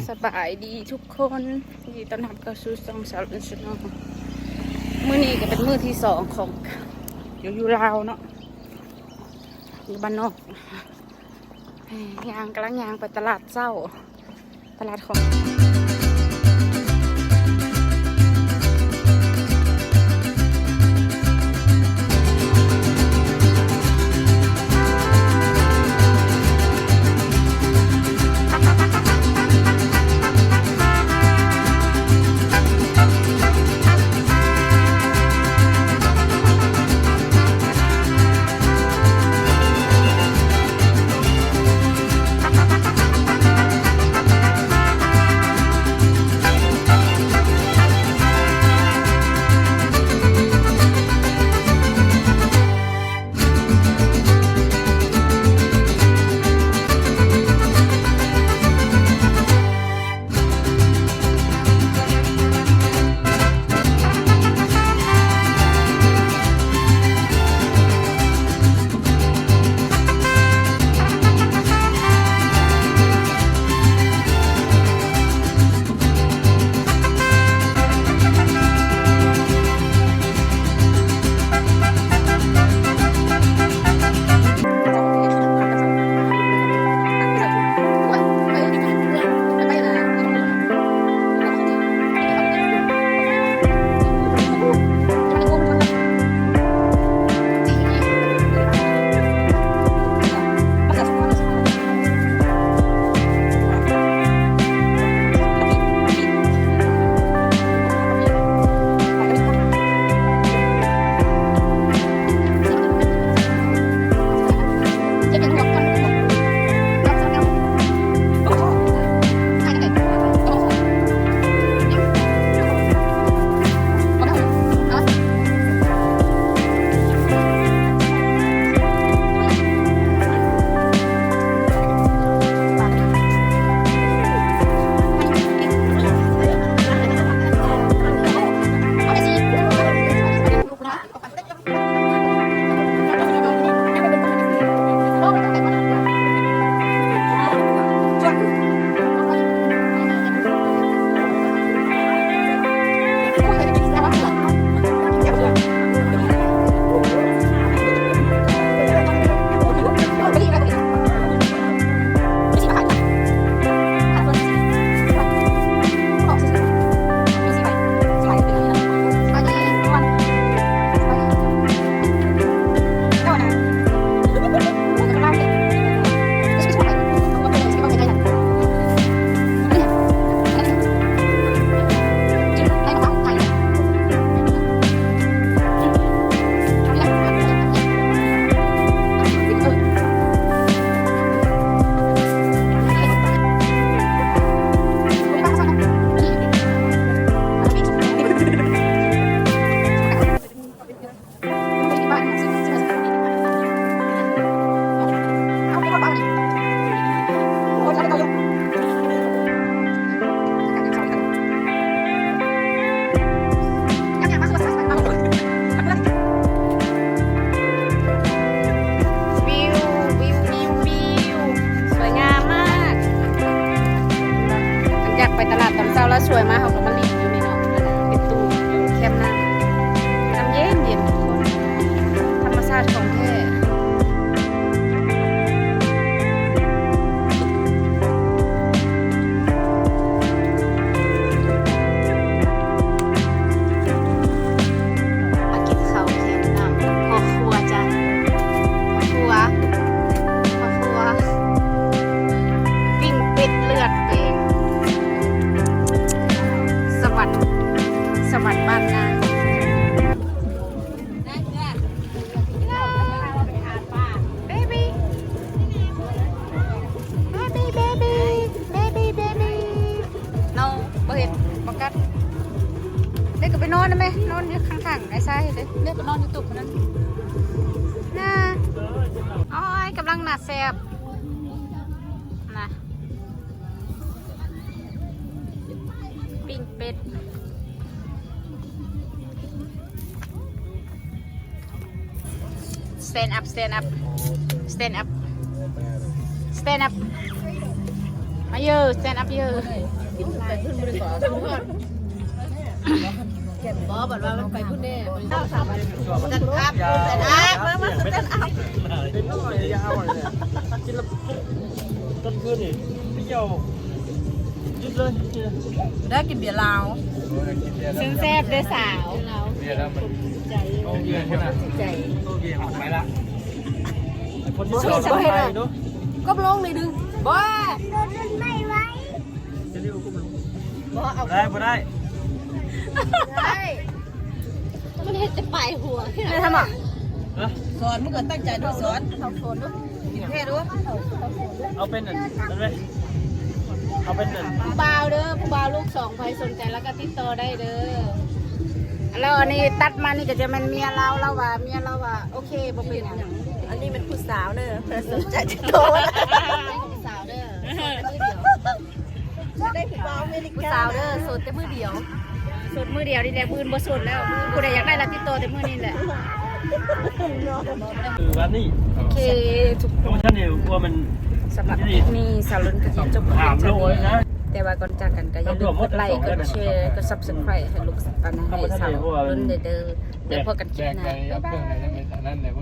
ສະບາຍດີທຸກຄົນ ຍິນດີຕ້ອນຮັບເຂົ້າສູ່ຊ່ອງສາວເລີນ Channel. ມື້ນີ້ກໍເປັນມື້ທີສອງຂອງ ຢູ່ ຢູ່ລາວເນາະ ຢູ່ບ້ານນອກ. ຍ່າງ ກຳລັງຍ່າງໄປຕະຫຼາດເຊົ້າ ຕະຫຼາດຂອງ.ວິວ ວິວ ວິວ ວິວ ສວຍງາມມາກ. ຫຼັງຈາກໄປຕະຫຼາດຕອນເຊົ້າແລ້ວ ສວຍມາ ເຮົາກໍມາຫຼິ້ນຢູ່ນີ້ເນາະ ເປັນຕູ້ຢູ່ແຄມນ້ຳ ນ້ຳເຢັນໆ ທຸກຄົນ ທຳມະຊາດຂອງແທ້. ມາກິນເຂົ້າ ກິນນ້ຳ ພໍ່ຄົວຈ້າ ພໍ່ຄົວ ພໍ່ຄົວ ປີ້ງເປັດເລືອດແປງ ສະຫວັນ ສະຫວັນບ້ານນາ. ເບບີ ເບບີ ເບບີ ເບບີ ເບບີ ໂນ ບໍ່ເຫັນ ບໍ່ກັດ. ເດັກກໍໄປນອນນະແມ່ ນອນຢູ່ຂ້າງໆ ອ້າຍຊາຍເດ້. ເດັກໄປນອນຢູ່ຕຸບນັ້ນນະ. ໂອ້ຍ ກຳລັງໜ້າແຊບນະ. ປີ້ງເປັດ Stand up, stand up, stand up, stand up. ໄປ Ayo, stand up, yo. ບໍ່ ບັດວ່າມັນໄປພຸ້ນແດ່. Stand up, stand up. ມາ ມາ stand up. ເປັນນ້ອຍ ຢ່າເອົາ ກິນແລ້ວ ກາງຄືນນີ້ໄປທ່ຽວ ຢຸດເລີຍ. ໄດ້ກິນເບຍລາວ ແຊບໆ ເດີສາວ. ເບຍລາວມັນ ໃຈ ເອົາເບຍ ໃຈ ເອົາເບຍ ໄປລະ. ໄອ້ຄົນທີ່ ບໍ່ເຮັດ ສອນ ບໍ່ເຮັດ ໄປເນາະ ກົ້ມລົງໜ້ອຍໜຶ່ງ. ບໍ່ ຈະເລັວກົ້ມລົງ. ບໍ່ ເອົາ ບໍ່ໄດ້ ບໍ່ໄດ້ ໄດ້. ມັນເຮັດແຕ່ປາຍຫົວ. ເຮັດທຳໄມ? ຮະ? ສອນ ມຶງກໍຕັ້ງໃຈດູ ສອນ ສອນດູ ກິນແທ້ດູ. ເອົາເປັນອັນນັ້ນເລີຍ ເອົາເປັນອັນ ຜູ້ບ່າວເດີ ຜູ້ບ່າວລູກສອງ ໃຜສົນໃຈແລ້ວກໍຕິດຕໍ່ໄດ້ເດີ. ແລ້ວອັນນີ້ຕັດມານີ້ກໍຈະແມ່ນເມຍລາວ ລາວວ່າ ເມຍລາວວ່າ ໂອເຄ ບໍ່ເປັນຫຍັງ. ອັນນີ້ແມ່ນຜູ້ສາວເດີ ໃຜສົນໃຈຕິດຕໍ່ ຜູ້ສາວເດີ ໂສດແຕ່ມື້ດຽວ. ໄດ້ຜູ້ບ່າວອາເມລິກາ ຜູ້ສາວເດີ ໂສດແຕ່ມື້ດຽວ ໂສດມື້ດຽວນີ້ແຫຼະ ມື້ອື່ນບໍ່ໂສດແລ້ວ. ຜູ້ໃດຢາກໄດ້ລະຕິດຕໍ່ແຕ່ມື້ນີ້ແຫຼະ. ຄືວ່ານີ້ ໂອເຄ ທຸກຄົນ ສຳລັບຄລິບນີ້ ສາວລຸນກໍຊິຈົບໄວ້ເທົ່ານີ້. ແຕ່ວ່າກ່ອນຈາກກັນກໍຢ່າລືມກົດໄລ ກົດແຊ ກົດ Subscribe ໃຫ້ລູກ ອັນ ໃຫ້ສາວລຸນເດີ. ແລ້ວພົບກັນຄລິບໜ້າ. ບາຍບາຍ.